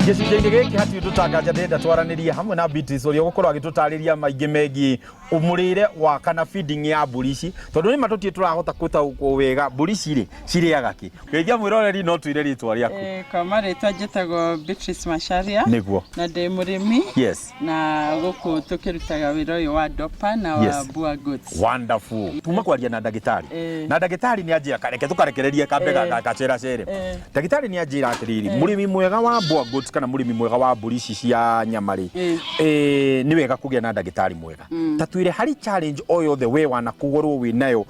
Gĩcunjĩ-inĩ gĩkĩ hatirĩ ũndũ tanganja ndĩrenda twaranĩrie hamwe na Beatrice ũrĩa ũgũkorwo agĩtũtarĩria maingĩ megiĩ mũrĩre wa kana feeding ya mbũri ici, tondũ nĩ ma tũtirĩ tũrahota gũtaũkwo wega mbũri ici rĩ cirĩaga kĩ. Geithia mwĩroreri no twĩre rĩtwa rĩaku. Kwa marĩtwa njĩtagwo Beatrice Macharia. Nĩguo. Na ndĩ mũrĩmi. Yes. Na gũkũ tũkĩrutaga wĩra ũyũ wa Dorper na wa Yes. Boer goats. Wonderful. Tuma kwaria na ndagĩtarĩ. Na ndagĩtarĩ nĩ anjĩra kareke tũkarekererie kambe gaceracere. Ndagĩtarĩ nĩ anjĩra atĩrĩrĩ, mũrĩmi mwega wa Boer goats kana mũrĩmi mwega wa mbũri ici cia nyama rĩ, nĩ wega kũgĩa na ndagĩtarĩ mwega. Ta twĩre harĩ challenge o yothe we wanakũgorwo wĩ nayo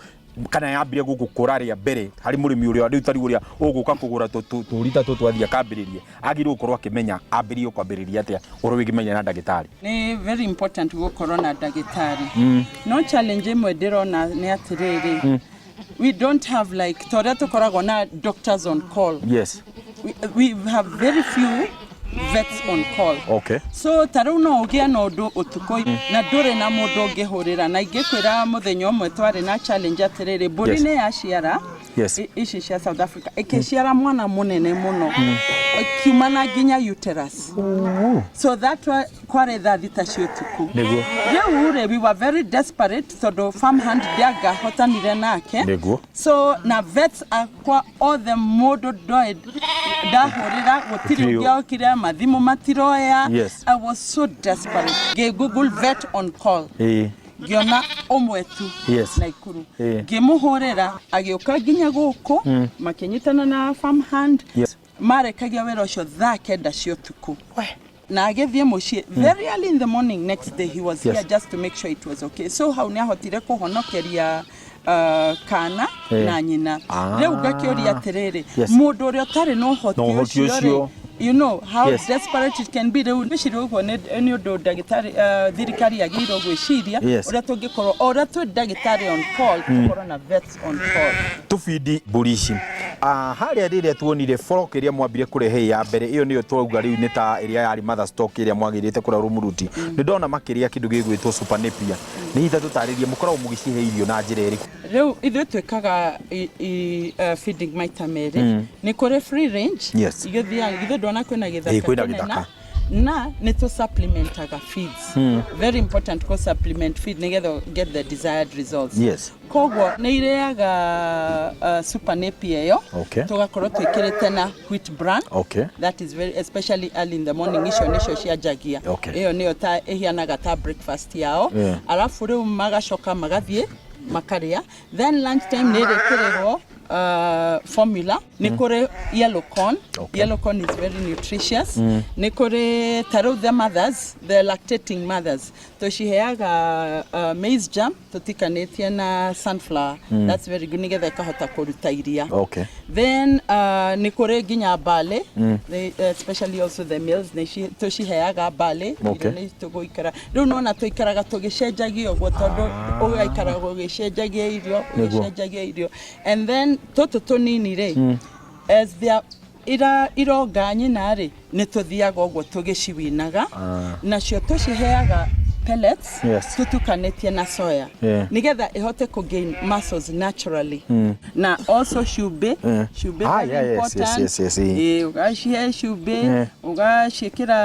kana yambire gũgũkũra rĩa mbere harĩ mũrĩmi ũrĩa rĩu tarĩu ũrĩa ũgũka kũgũra tũri ta tũtũ athiĩ akambĩrĩrie, agĩrĩirwo gũkorwo akĩmenya ambĩrĩrie kwambĩrĩria atĩa ũhoro wĩgiĩ na ndagĩtarĩ? Nĩ very important gũkorwo na ndagĩtarĩ. No challenge ĩmwe ndĩrona nĩ atĩrĩrĩ, we don't have like ta ũrĩa tũkoragwo na doctors on call. We have very few vets on call. So ta rĩu no ũgĩe na ũndũ ũtukũ na ndũrĩ na mũndũ ũngĩhũrĩra, na ingĩkwĩra mũthenya ũmwe twarĩ na challenge atĩrĩrĩ, mbũri nĩ yaciara ici cia South Africa ĩkĩciara mwana mũnene mũno, ĩkiuma na nginya uterus. So that wa kwarĩ thaa 3 cia ũtukũ. Rĩu rĩ, we were very desperate tondũ farm hand ndĩangahotanire nake. So na vets akwa othe mũndũ ndoĩ ndahũrĩra gũtirĩ Gũtirĩ. Ũngĩokire mathimũ matiroya. I was so desperate, ngĩ Google vet on call, ngĩona ũmwe tu Naikuru. Ngĩmũhũrĩra, agĩũka nginya gũkũ, makĩnyitana na farm hand. Marekagia wĩra ũcio thaa 9 cia ũtukũ na agĩthiĩ mũciĩ very early in the morning. Next day he was here just to make sure it was okay. So hau nĩ ahotire kũhonokeria kana na nyina. Rĩu ngakĩũria atĩrĩrĩ, mũndũ ũrĩa ũtarĩ na ũhoti Na ũhoti ũcio rĩ, ũcio. you know how desperate it can be. Rĩu ngwĩciria ũguo nĩ ũndũ ndagĩtarĩ, thirikari yagĩrĩirwo gwĩciria ũrĩa tũngĩkorwo, o ũrĩa twĩ ndagĩtarĩ on call, tũkorwo na vets on call. Tũbindi mbũri ici. Harĩa rĩrĩa tuonire flock ĩrĩa mwambire kũrehe ya mbere, ĩyo nĩyo twauga rĩu nĩ ta ĩrĩa yarĩ mother stock ĩrĩa mwagĩrĩte kũrĩa Rũmuruti. Nĩ ndona makĩrĩa kĩndũ gĩgwĩtwo super napier. Nĩ hihi ta tũtarĩrie mũkoragwo mũgĩcihe irio na njĩra ĩrĩkũ? Rĩu ithuĩ twĩkaga feeding maita merĩ. Nĩ kũrĩ free range igĩthiaga, githĩ ndona kwĩna gĩthaka Ĩ, kwĩna kĩnene? Gĩthaka. Na nĩ tũ supplementaga feeds. Very important kũ supplement feed nĩgetha get the desired results. Koguo nĩ irĩaga super napier ĩyo, tũgakorwo twĩkĩrĩte na wheat bran. That is very especially early in the morning, icio nĩcio cianjagia. Ĩyo nĩyo ta ĩhianaga ta breakfast yao. Arabu rĩu magacoka magathiĩ makarĩa. Then lunch time nĩ ĩrĩkĩrĩrwo formula. Nĩ kũrĩ yellow corn. Yellow corn is very nutritious. Nĩ kũrĩ ta rĩu the mothers, the lactating mothers, tũciheaga maize germ tũtikanĩtie na sunflower. That's very good nĩgetha ĩkahota kũruta iria. Then nĩ kũrĩ nginya barley. They, especially also the males, nĩ tũciheaga barley. Irio nĩ tũgũikara rĩu nona tũikaraga tũgĩcenjagia ũguo, tondũ ũgaikara ũgĩcenjagia irio, ũgĩcenjagia irio. And then tũtũ tũnini rĩ, as they are ira ironga nyina rĩ, nĩ tũthiaga ũguo tũgĩciwinaga. Nacio tũciheaga pellets tũtukanĩtie na soya nĩgetha ĩhote kũ gain muscles naturally, na also cumbĩ. Cumbĩ very important. Ĩĩ, ũgacihe cumbĩ, ũgaciĩkĩra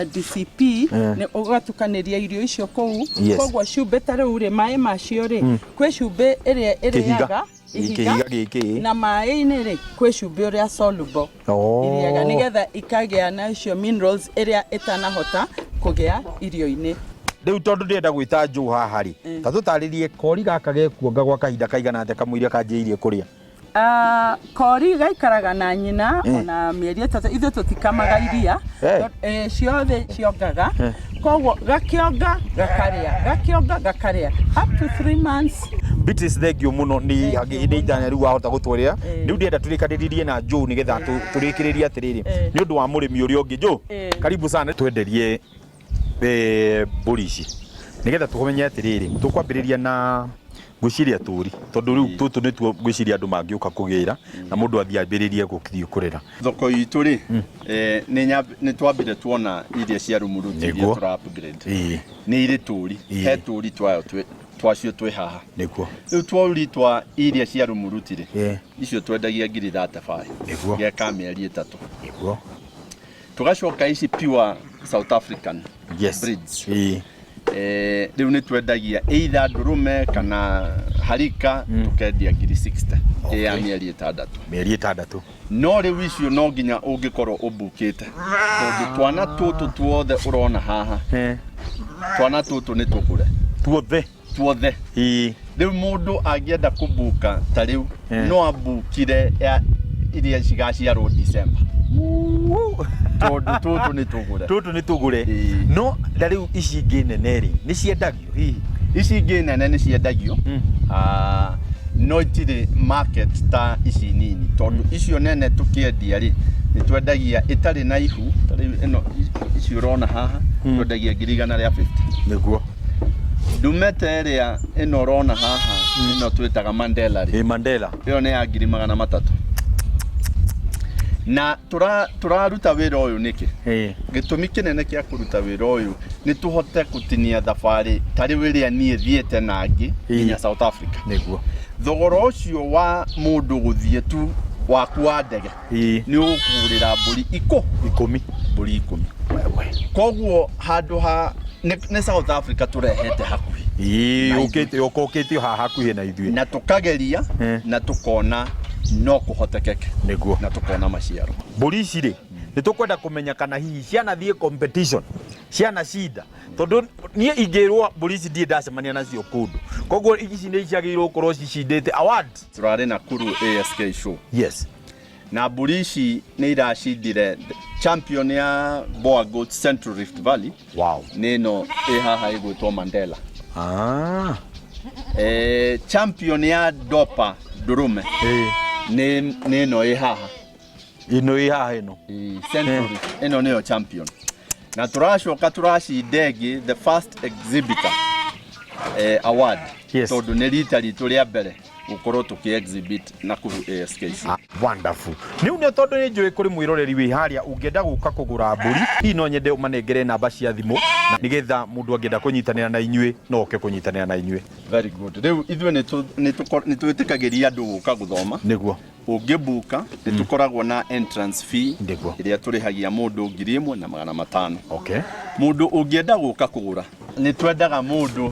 DCP, ũgatukanĩria irio icio kũu. Koguo cumbĩ ta rĩu rĩ, maĩ macio rĩ, kwĩ cumbĩ ĩrĩa Kĩhiga. ĩrĩaga Kĩhiga gĩkĩ. Na maĩ-inĩ rĩ, kwĩ cumbĩ ũrĩa soluble iriaga nĩgetha ikagĩa na icio minerals ĩrĩa ĩtanahota kũgĩa irio-inĩ. Rĩu tondũ ndĩrenda gwĩta njũ haha rĩ, ta tũtarĩrie kori gaka gekuonga gwa kahinda kaigana atĩa kamũira kanjĩrĩirie kũrĩa? Kori gaikaraga na nyina ona mĩeri 3. Ithuĩ tũtikamaga iria. Ciothe ciongaga, koguo gakĩonga gakarĩa, gakĩonga gakarĩa up to 3 months. Beatrice, thank you mũno nĩ Thank you nĩ mũno. itanya rĩu wahota gũtwĩrĩra. Rĩu ndĩrenda tũrĩkanĩrĩrie na Joe nĩgetha tũrĩkĩrĩrie atĩrĩrĩ, nĩ ũndũ wa mũrĩmi ũrĩa ũngĩ. Joe, karibu sana, twenderie mbũri ici nĩgetha tũmenye atĩrĩrĩ, tũkwambĩrĩria na ngwĩciria tũri, tondũ rĩu tũtũ nĩtuo ngwĩciria andũ mangĩũka kũgĩra na mũndũ athiĩ ambĩrĩrie gũthiĩ kũrera. Thoko itũ rĩ, nĩ twambire tuona iria cia Rumuruti iria tũra upgrade. Nĩ irĩ tũri. He tũri twayo twacio twĩ haha. Rĩu tũri twa iria cia Rumuruti rĩ, icio twendagia ngiri 35. Geka mĩeri 3. Tũgacoka ici pure South African breeds. Rĩu nĩ twendagia either ndũrũme kana harika, tũkendia ngiri 60 ĩ ya mĩeri 6. Mĩeri 6. No rĩu icio no nginya ũngĩkorwo ũmbukĩte, tondũ twana tũtũ tuothe ũrona haha, twana tũtũ nĩ tũgũre. Tuothe? Tuothe. Rĩu mũndũ angĩenda kũbuka ta rĩu, no ambukire ya iria cigaciarwo December, tondũ tũtũ nĩ tũgũre. Tũtũ nĩ tũgũre. No na rĩu ici ingĩ nene rĩ, nĩ ciendagio hihi? Ici ingĩ nene nĩ ciendagio. Ah, no itirĩ market ta ici nini, tondũ icio nene tũkĩendia rĩ, nĩ twendagia ĩtarĩ na ihu. Ta rĩu ĩno, ici ũrona haha, twendagia ngiri 150. Ndumete ĩrĩa ĩno ũrona haha, ĩno twĩtaga Mandela rĩ, Ĩ, Mandela. Ĩyo nĩ ya 300,000. Na tũraruta wĩra ũyũ nĩkĩ? Gĩtũmi kĩnene kĩa kũruta wĩra ũyũ nĩ tũhote gũtinia thabarĩ ta rĩu ĩrĩa niĩ thiĩte na angĩ nginya South Africa. Thogora ũcio wa mũndũ gũthiĩ tu waku wa ndege nĩ ũkũgũrĩra mbũri ikũ 10. Mbũri 10. Koguo handũ ha nĩ South Africa tũrehete hakuhĩ. Ĩ, ũkĩte ũkĩte haha hakuhĩ na ithuĩ. Na tũkageria na tũkona no kũhotekeke. Na tũkona maciaro. Mbũri ici rĩ, nĩ tũkwenda kũmenya kana hihi cianathiĩ competition, ciana cinda, tondũ niĩ ingĩrwo mbũri ici ndirĩ ndacemania nacio kũndũ, koguo ici nĩ ciagĩrĩirwo gũkorwo cicindĩte award. Tũrarĩ Nakuru ASK show. Na mbũri ici nĩ iracindire champion ya Boer Goat Central Rift Valley. Nĩ ĩno ĩ haha ĩgwĩtwo Mandela. Champion ya Dorper ndũrũme nĩ ĩno ĩ haha. Ĩno ĩ haha ĩno. Ĩ, Central Rift ĩno nĩyo champion. Na tũracoka tũracinda ĩngĩ, the first exhibitor award. Tondũ nĩ rita ritũ rĩa mbere gũkorwo tũkĩ exhibit Nakuru ASK show. Ah, wonderful. Rĩu nĩ tondũ nĩ njũĩ kũrĩ mwĩroreri wĩ harĩa ũngĩenda gũka kũgũra mbũri, hihi no nyende ũmanengere namba cia thimũ na nĩgetha mũndũ angĩenda kũnyitanĩra na inyuĩ no oke kũnyitanĩra na inyuĩ. Very good. Rĩu ithuĩ nĩ twĩtĩkagĩria andũ gũka gũthoma. Ũngĩbuka nĩ tũkoragwo na entrance fee ĩrĩa tũrĩhagia mũndũ 1500. Mũndũ ũngĩenda gũka kũgũra, nĩ twendaga mũndũ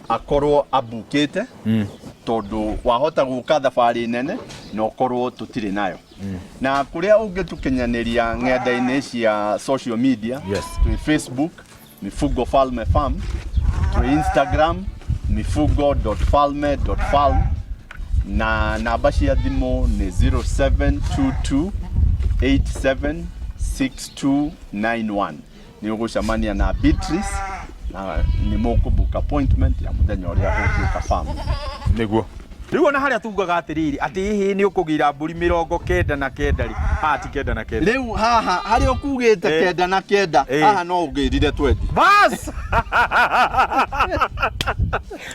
akorwo abukĩte, tondũ wahota gũka thabarĩ nene na ũkorwo tũtirĩ nayo. Na kũrĩa ũngĩtũkinyanĩria ng'enda-inĩ cia social media, twĩ Facebook Mifugo Falme Farm, twĩ Instagram mifugo.falme.farm, na namba cia thimũ nĩ 0722 876291. Nĩ ũgũcemania na Beatrice na nĩ mũkũbook appointment ya mũthenya ũrĩa ũngĩũka farm. Nĩguo. Rĩu ona harĩa tugaga atĩrĩrĩ, atĩ ĩhĩ nĩ ũkũgĩra mbũri 99 rĩ, haha ti 99. Rĩu haha harĩa ũkugĩte 99, haha no ũngĩrire 20. Bas!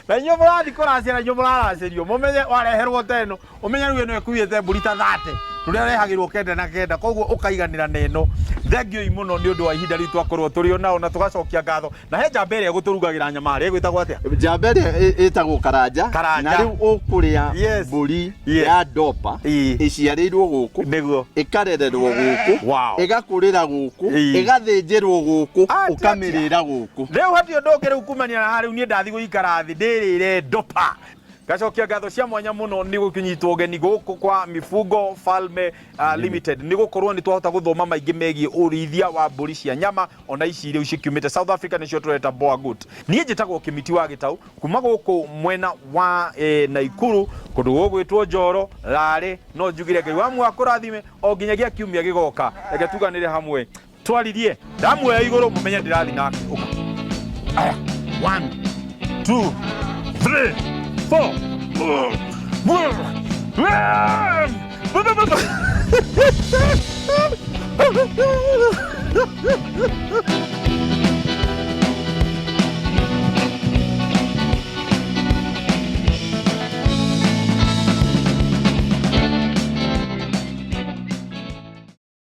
Na inyuĩ mũrathiĩ kũracia, na inyuĩ mũraracĩrio, mũmenye wareherwo ta ĩno, ũmenye rĩu ĩno ĩkuĩte mbũri ta 30, tũrĩa ũrehagĩrwo 99, koguo ũkaiganĩra na ĩno. Thengiũi mũno nĩ ũndũ wa ihinda rĩu twakorwo tũrĩ o nao, na tũgacokia ngatho. Na he njamba ĩrĩa ĩgũtũrugagĩra nyama harĩa ĩgwĩtagwo atĩa? Njamba ĩrĩa ĩtagwo Karanja. Karanja. Na rĩu ũkũrĩa mbũri ya Dorper ĩciarĩirwo gũkũ, ĩkarererwo gũkũ, ĩgakũrĩra gũkũ, ĩgathĩnjĩrwo gũkũ, ũkamĩrĩra gũkũ. Rĩu hatirĩ ũndũ ũngĩ rĩu kumania na haha, rĩu niĩ ndathiĩ gũikara thĩ ndĩrĩre Dorper. Ngacokia ngatho cia mwanya mũno nĩ gũkĩnyitwo ũgeni gũkũ kwa Mifugo Falme Limited, nĩ gũkorwo nĩ twahota gũthoma maingĩ megiĩ ũrĩithia wa mbũri cia nyama, ona ici rĩu cikiumĩte South Africa nĩcio tũreta Boer Goat. Niĩ njĩtagwo Kĩmiti wa Gĩtau kuma gũkũ mwena wa Naikuru, kũndũ gũgwĩtwo Njoro Rarĩ. No njugire Ngai wa muoyo akũrathime o nginyagia kiumia gĩgoka. Reke tuganĩre hamwe twaririe, ndamuoya igũrũ mũmenye ndĩrathiĩ nake. Ũka aya, 1 2 3 4.